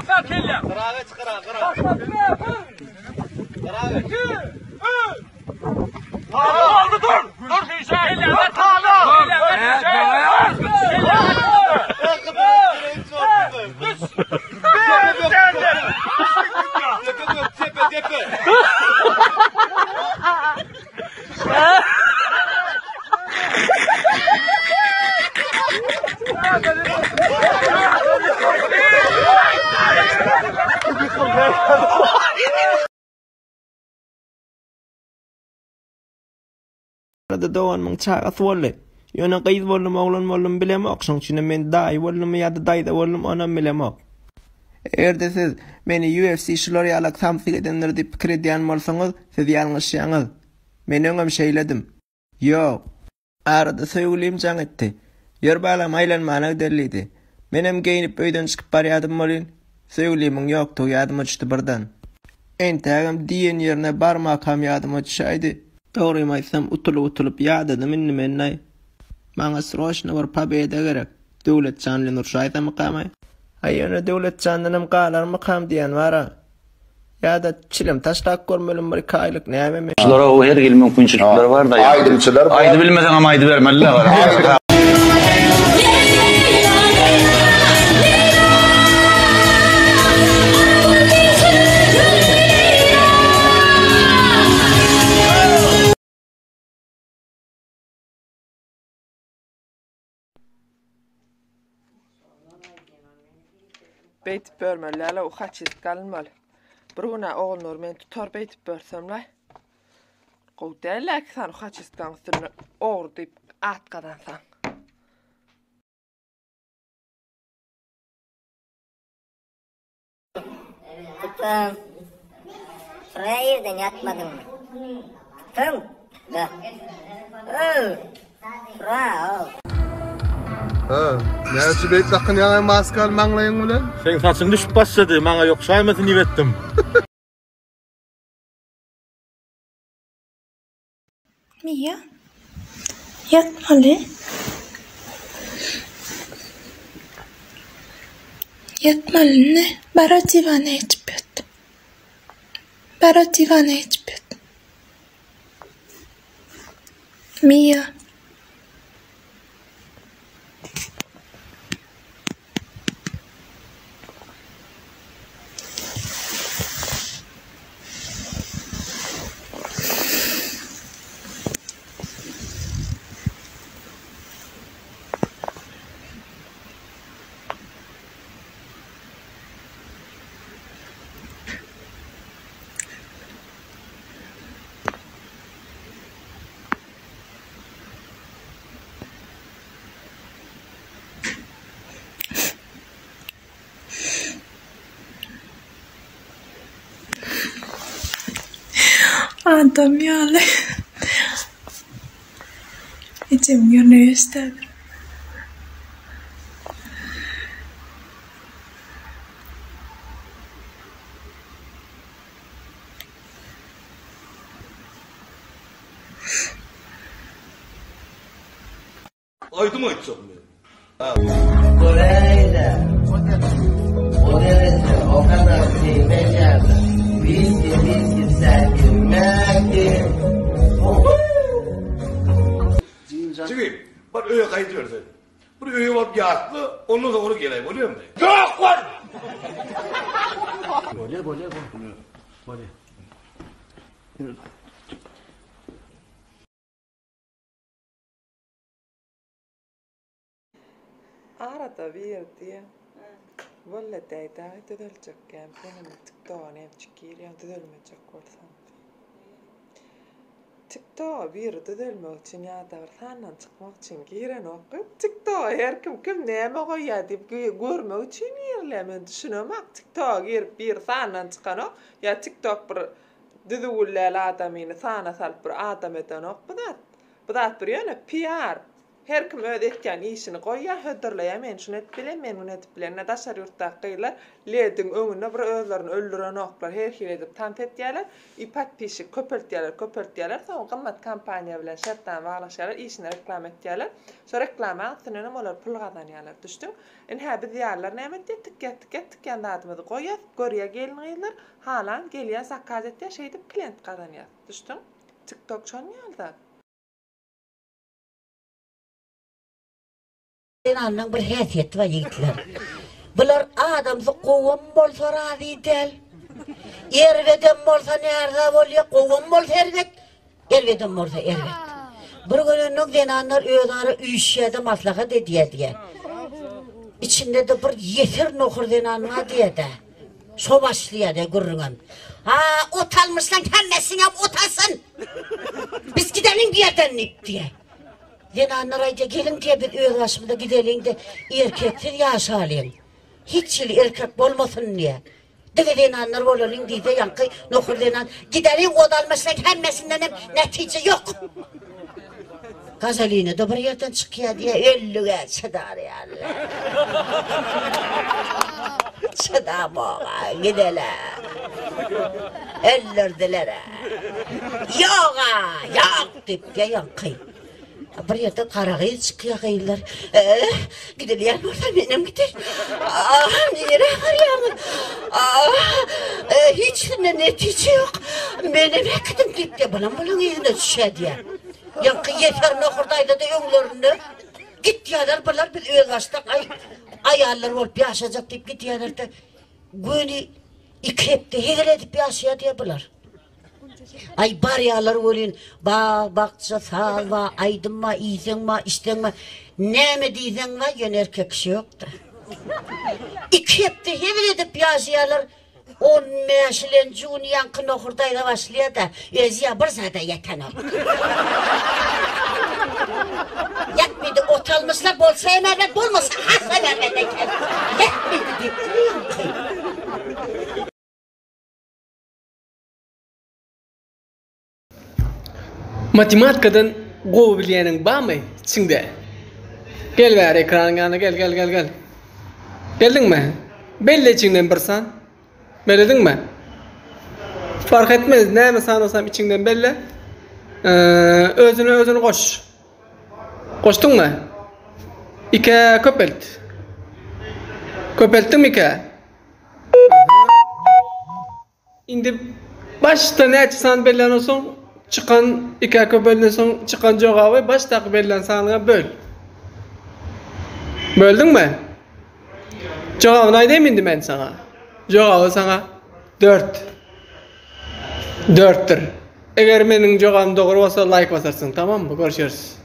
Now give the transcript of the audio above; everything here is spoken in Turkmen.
Başla kelle. Gyraga çykyr, gyra. Başla bir. Gyraga. 2 3 Oldu dur. Dur şişe. Arada doganymyň çagasy boldy. Ýöne gyz boldumy, oglan boldumy bilemok. Şoň üçinem men daýy boldumy ýa-da daýza boldumy onam bilemok. Eger-de siz meni UFC şular ýalak samsyk edendir diýip pikir edýän bolsaňyz, siz ýalňyşýaňyz. Men öňem şeýledim. Ýok. Arada söýgülim jaň etdi. Ýör balam aýlanmana gideli diýdi. Menem geýnip öýden çykyp barýadym welin, söýgülimiň ýokdugy ýadyma düşdi birden. Entägem diýen ýerine barmakam ýadyma düşäýdi. Dogrymy aýtsam utulyp-utulyp ýadadym indi men-aý. Maňa sroçno bir pobeda gerek. Döwletjan bilen urşaýsamykam-aý? Aý ýöne Döwletjandanam galarmykam diýen bar-a. Ýa-da çilim taşlap görmelimi bir iki aýlyk nämemi? Şulara her hili mümkinçilikler bar-da. Aýdymçylar bar. Aýdybilmeseňem aýdybermeli-dä. Beýdip börmeli däl-ow, haçist galynmaly. Bir gün-ä Ogulnur meni tutar beýdip börsem-laý. Gowy däl-ä iki sany haçistkaň üstünde ogry diýip at gazansaň. Tutum. Şuraya irden ýatmadyňmy? Tutum. Da. Öw. Şura, ow. Hä, näme üçin beýdip dakynýaň maskany maňlaýyň bilen? Seň saçyň düşüp başlady, maňa ýokuşaýmasyn diýip etdim. Miýa, ýatmaly. Ýatmaly indi. Bar-a diwana geçip ýat. Bar-a diwana geçip ýat. Miýa. Adam ýaly. Ejemiň ýerine geçdi häzir. Aýdym aýtjak men. Göräýdä. O derece, o kadar diýmeýärler. Wiski, wiski, säki, mäki. Jigim, bar öýe gaýdyber sen. Bir öýe baryp ýatla, ondan soňra geläý, bolýarmy? Ýok bol! Bolýar, bolýar, bolýar. Bolýar. Arada bir diýe. Walla däý dagy düzeljekkäm senem tiktoga nämçik girýäň düzelmejek bolsaň diý. Tiktoga biri düzelmek üçin ýa-da bir sandan çykmak üçin girenok gyz. Tiktoga her kim kim näme goýýar diýip görmek üçin girilýär. Men düşünemok tiktoga girip biri sandan çykanok ýa tiktok bir düzüwli däl adamyny sana salyp bir adam edenok bu zat. Bu zat bir ýöne PR. Her kim öz etýän işini goýýar, hödürleýär, men şuny edip bilen, men muny edip bilen. Ine daşary ýurtdaky gyzlar lediň öňünde bir özlerini öldürenoklar, her hili edip tans etýärler i podpisçik köpeltýärler, köpeltýärler, soň gymmat kompaniýa bilen şertnama baglaşýarlar, işini reklama etýärler. Şo reklamaň üstündenem olar pul gazanýarlar, düşdüň? Ine biz ýalylar näme etýär, tikýär, tikýär, tikýän zadymyzy goýýas, görýär gelin-gyzlar, halan gelýär, zakaz etýär, şeýdip klient gazanýas, düşdüň? Tiktok şonuň ýaly zat. Zenanlaň bir häsiýeti bar ýigitler. Bular adamsy gowam bolsa razy däl. Erbedem bolsa närza bolýa, gowam bolsa erbet, erbedem bolsa erbet. Bir görenok zenanlar özara üýşýärde maslahat edýär diýýär. Içinde-de bir ýeser nohur zenan bar diýýär-de. Şo başlaýar diýýär gürrüňem. Ha, ot almyşlaň hemmesinem ot alsyn. Biz gideliň bu ýerden diýip diýýär. Zenanlar aýdýar, geliň diýýär, biz öz başymyza gideliň-de, erkeksiz ýaşalyň. Hiç hili erkek bolmasyn diýýär. Diňe zenanlar bolalyň diýse, ýaňky nohur zenan, gideliň, ot almaşlaň hemmesindenem netije ýok. Gazaline-de bir ýerden çykýar diýýär, öllüge çydar ýaly. Çydamok-a, gidel-ä. Öldürdiler-ä. Ýog-a, ýok diýip diýýär ýaňky. Bir ýerde gara gyz çykýar gyzlar. Gidilýän bolsa menem gideýin. Ah, nirä barýaňyz? Ah, hiçbirinde netije ýok. Menem äkidiň diýip diýýär. Bulam bulaň yzyna düşýär diýýär. Ýaňky ýeser nohur daýza-da öňlerinde gitýärler bular biz özbaşdak aý aýallar bolup ýaşajak diýip gidýärler-de göni iki hepde hezil edip ýaşaýar diýýär bular. Aý barýarlar welin, bag-bakja, saz bar, aýdym bar, iýseň bar, içseň bar. Näme diýseň bar, ýöne erkek kişi ýok-da. Iki hepde hezil edip ýaşaýarlar. On bäşilenji gün ýaňky nohur daýza başlaýar-da, özi-ä bir zada ýetenok. Ýetmedi, ot almyşlar, bolsa hem erbet, bolmasa hasam erbet eken. Ýetmedi diýipdir ýaňky. Matematikadan gowy bilýäniň barmy içiňde? Gel bäri ekranyň ýanyna gel gel gel gel. Geldiňmi? Belle içiňden bir san. Bellediňmi? Fark etmez näme san bolsam içiňden belle. Özüne özüni goş. Goşduňmy? Ikä köpelt. Köpeltdiňmi ikä? Indi başda näçe san bellän bolsaň, çykan ikä köpelden soň çykan jogaby başdaky bellän sanyňa böl. Böldüňmi? Jogabyny aýdaýyn indi men saňa. Jogaby saňa 4. 4-dür. Eger meniň jogabym dogry bolsa laýk basarsyň, tamammy? Görüşeris.